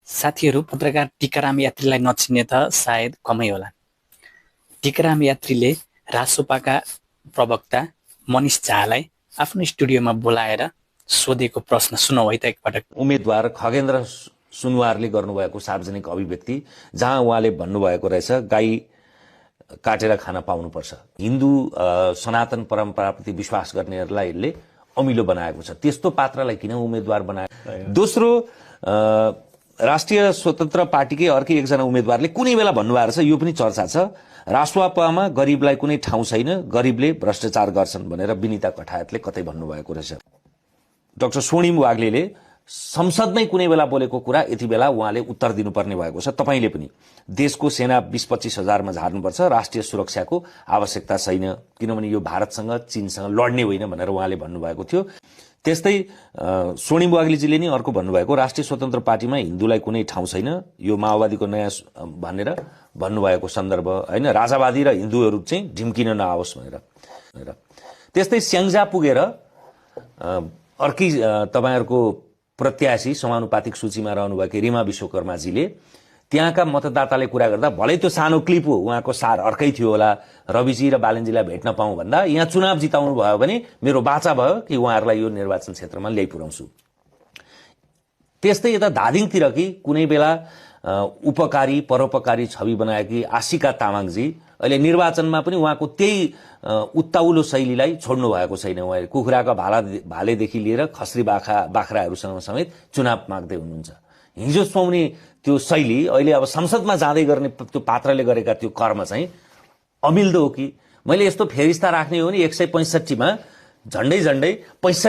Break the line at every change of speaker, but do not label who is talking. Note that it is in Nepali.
साथीहरू, पत्रकार टिकाराम यात्रीलाई नचिन्ने त सायद कमै होला। टिकाराम यात्रीले रासोपाका प्रवक्ता मनिष झालाई आफ्नो स्टुडियोमा बोलाएर सोधेको प्रश्न सुनौ है त एकपटक।
उम्मेदवार खगेन्द्र सुनवारले गर्नुभएको सार्वजनिक अभिव्यक्ति जहाँ उहाँले भन्नुभएको रहेछ गाई काटेर खान पाउनुपर्छ। हिन्दू सनातन परम्पराप्रति विश्वास गर्नेहरूलाई अमिलो बनाएको छ। त्यस्तो पात्रलाई किन उम्मेदवार बनायो? दोस्रो, राष्ट्रिय स्वतन्त्र पार्टीकै अर्कै एकजना उम्मेदवारले कुनै बेला भन्नुभएको छ, यो पनि चर्चा छ, रासोपामा गरिबलाई कुनै ठाउँ छैन, गरिबले भ्रष्टाचार गर्छन् भनेर विनिता कठायतले कतै भन्नुभएको रहेछ। डाक्टर स्वर्णिम वाग्लेले संसदमै कुनै बेला बोलेको कुरा यति बेला उहाँले उत्तर दिनुपर्ने भएको छ। तपाईले पनि देशको सेना 20-25 हजारमा झार्नुपर्छ, राष्ट्रिय सुरक्षाको आवश्यकता छैन, किनभने यो भारतसँग चीनसँग लड्ने होइन भनेर उहाँले भन्नुभएको थियो। त्यस्तै स्वर्णिम वाग्लेजीले नि अर्को भन्नुभएको, राष्ट्रिय स्वतन्त्र पार्टीमा हिन्दूलाई कुनै ठाउँ छैन, यो माओवादीको नयाँ भनेर भन्नुभएको सन्दर्भ होइन, राजावादी र हिन्दूहरू चाहिँ ढिम्किन नआओस् भनेर। त्यस्तै स्याङ्जा पुगेर अर्कै तपाईहरुको प्रत्याशी समानुपातिक सूचीमा रहनुभएकी रिमा विश्वकर्माजीले त्यहाँका मतदाताले कुरा गर्दा भलै त्यो सानो क्लिप हो, उहाँको सार अर्कै थियो होला, रविजी र बालनजीलाई भेट्न पाऊँ भन्दा यहाँ चुनाव जिताउनु भयो भने मेरो बाचा भयो कि उहाँहरूलाई यो निर्वाचन क्षेत्रमा ल्याइपुर्याउँछु। त्यस्तै यता धादिङतिरकी कुनै बेला उपकारी परोपकारी छवि बनाएकी आशिका तामाङजी अहिले निर्वाचनमा पनि उहाँको त्यही उत्ताउलो शैलीलाई छोड्नु भएको छैन। उहाँले कुखुराका भालेदेखि लिएर खस्री बाख्राहरूसँग समेत चुनाव माग्दै हुनुहुन्छ। हिजो सुहाउने त्यो शैली अहिले अब संसदमा जाँदै गर्ने त्यो पात्रले गरेका त्यो कर्म चाहिँ अमिल्दो हो कि? मैले यस्तो फेरिस्ता राख्ने हो भने 165 मा झण्डै 65